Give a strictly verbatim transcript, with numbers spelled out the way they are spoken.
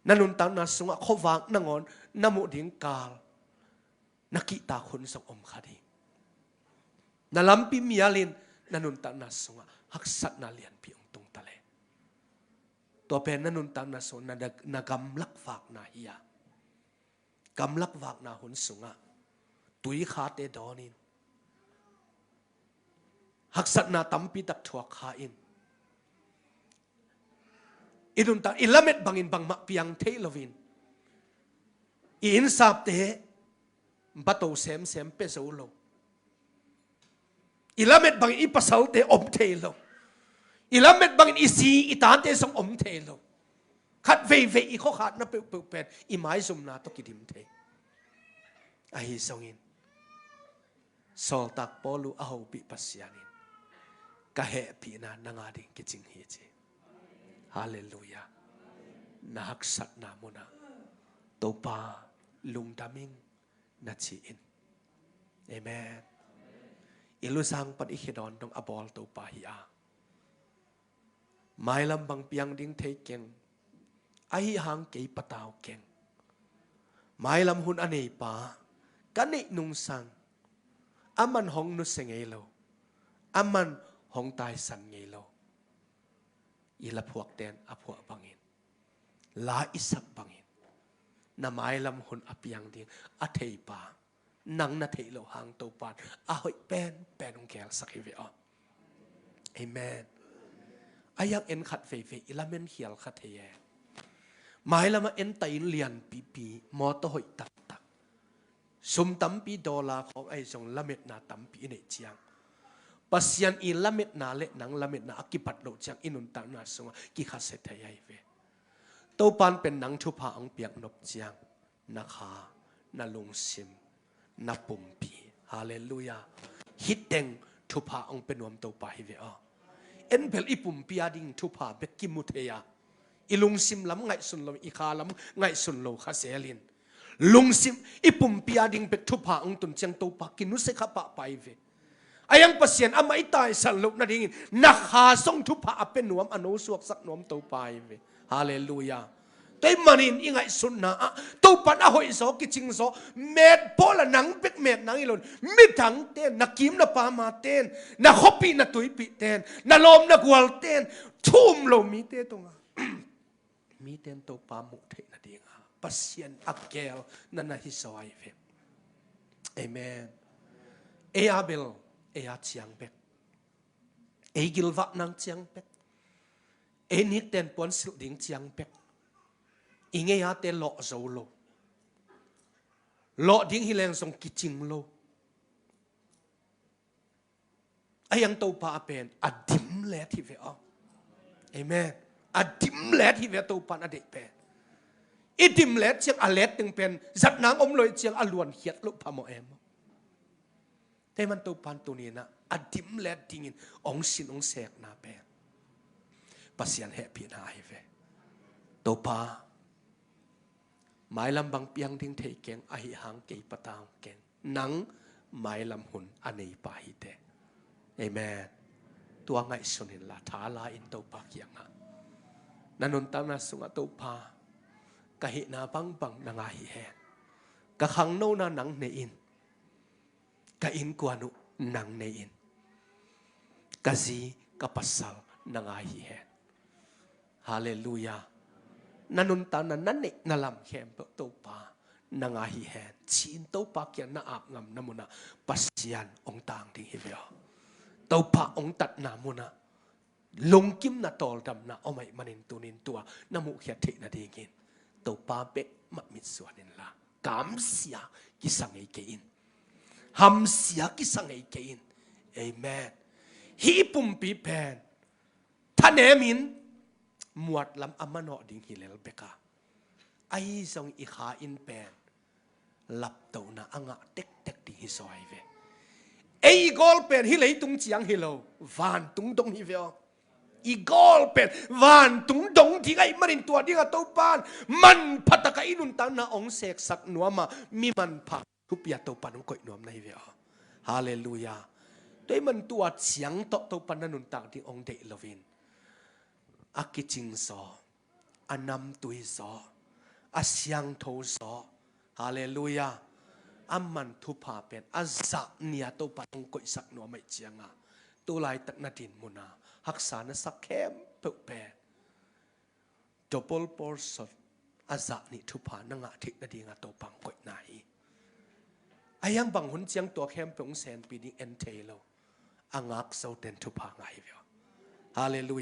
Na nuntakna sungah khuavak nangawn na muh ding kal na kihtak hun zong om kha ding. Na lampi mialin na nuntakna sungah haksatna lianpi hong tung ta leh, tua pen na nuntakna sungah na, na gamlak vakna hi a, gamlak vakna hun sungah tuikhate dawnin, haksatna tampi tak thuak kha in, i nuntak, i lamet bangin bangmah piang thei loin, i innsapte bato semsem pia zo lo, i lamet bangin i pasalte om thei lo, i lamet bangin i zi i tate zong om thei lo. Khat veivei i khuakhatna peuhpeuh pen i maizumna tawh kidim thei. Ahi zongin, sawltak Paul uh a hopih Pasian in, "Ka hehpihna nang a ding kicing hi," ci. Halleluiah. Na haksatna munah Topa lungdam ing na ci in. Amen. I lusang pan i khedon dong a bawl Topa hi a, mailam bang piang ding thei keng, ahi hang kei patau keng. Mailam hun a neipa ka neih nungsang, aman hong nusia ngei lo, aman hong taisan ngei lo. I la phuakten a phuah bangin, la i sak bangin, na mailam hun a piang ding a theipa, nang na theih loh hang Topan a hoih penpen hong geelsak hi ve aw. Amen. A hiang en khat veivei i lamen khial kha thei e. Mailamah en ta in lianpipi, mawtaw hoih taktak, sum tampi, dollar khawng ahi zong lametna tampi i neih ciang, Pasian i lametna le nang lametna a kibat loh ciang i nuntakna sungah kikhasia thei ahi ve. Topan pen nang thupha hong piak nop ciang, na kha, na lungsim, na pumpi. Halleluiah. Hih teng thupha hong pia nuam Topa hi ve aw. En bel i pumpi a ding thupha bek kimu thei a, i lungsim lam ngaihsun lo, i kha lam ngaihsun lo kha zelin, lungsim, i pumpi a ding bek thupha hong tun ciang Topa kinusia kha pahpah hi ve. A hiang Pasian amah i taisan loh nadingin na kha zong thupha a pia nuam, a no suaksak nuam Topa hi ve. Halleluiah. Tua ahih manin i ngaihsutna ah Topan a hoihzaw, kicingzaw, met Paul a nang bek met nang hi loin, midangte, na kim na pamate in, na khuapih na tuipihte in, na lawm na gualte in, thu um lo mite tungah mite in Topa muh theih nadinga Pasian a geel na na hi zaw ahi ve. Amen. Ei a bel, ei a ciang bek, ei gilvah nang ciang bek, ei nikten puansilh ding ciang bek, i ngei ate lawh zo lo, lawh ding hi leng zong kicing lo. A hiang Topa a pen a dim let hi ve aw. Amen. A dim let hi ve Topan a deih pen. I dim let ciang a let ding pen zat nang om lo hi ciang a luankhiat loh phamawh em aw. Tua ahih man Topan tuninah a dim let dingin hong sin hong sekna pen Pasian hehpihna ahi ve. Topa, mailam bang piang ding thei keng, ahi hang kei patau keng. Nang mailam hun a neipa hi teh. Amen. Tua ngaihsun inla, tha la in Topa kiangah, na nuntakna sungah Topa, ka hihna bangbang nang a hi hen. Ka khangnona nang nei in. Ka innkuan uh nang nei in. Ka zi, ka pasal nang a hi hen. Halleluiah. Na nuntakna, na neihna lam khempeuh Topa nang a hi hen, ci-in Topa kiang na ap ngamna munah Pasian hong tang ding hi ve aw. Topa hong tatna munah lungkimna, tawldamna om ahih manin tunin tua na muhkhiat theih nadingin Topa bek mah mitsuan inla, kamsia kisa ngei kei in. Hamsia kisa ngei kei in. Amen. Hih pumpi pen thanemin muatlam a manawh ding hi lel bek a, ahi zong i kha in pen laptohna a ngah tektek ding hi zaw ahi ve. Ei i gawl pen hih leitung ciang hi lo, vantung dong hi ve aw. I gawl pen vantung dong ding ahih manin tua dingah Topan manpha takah i nuntakna hong seksak nuam a, mi manpha thupi a Topan hong koih nuam na hi ve aw. Halleluiah. Tua ahih man tua ciang tawh Topan na nuntak ding hong deih loin, a kicingzaw, a namtuizaw, a siangtho zaw. Halleluiah. Aman thupha pen a zah nih a Topa hong koihsak nuam ahih cianga, tu laitak na dinmun a haksa na sak khempeuh pen double portion, a zah nih thupha na ngah theih nadinga Topa hong koihna hi. A hiang bang hun ciang tua khempeuh hong senpi ding en thei lo. A ngak zote'n thupha ngah hi ve aw. Halleluiah.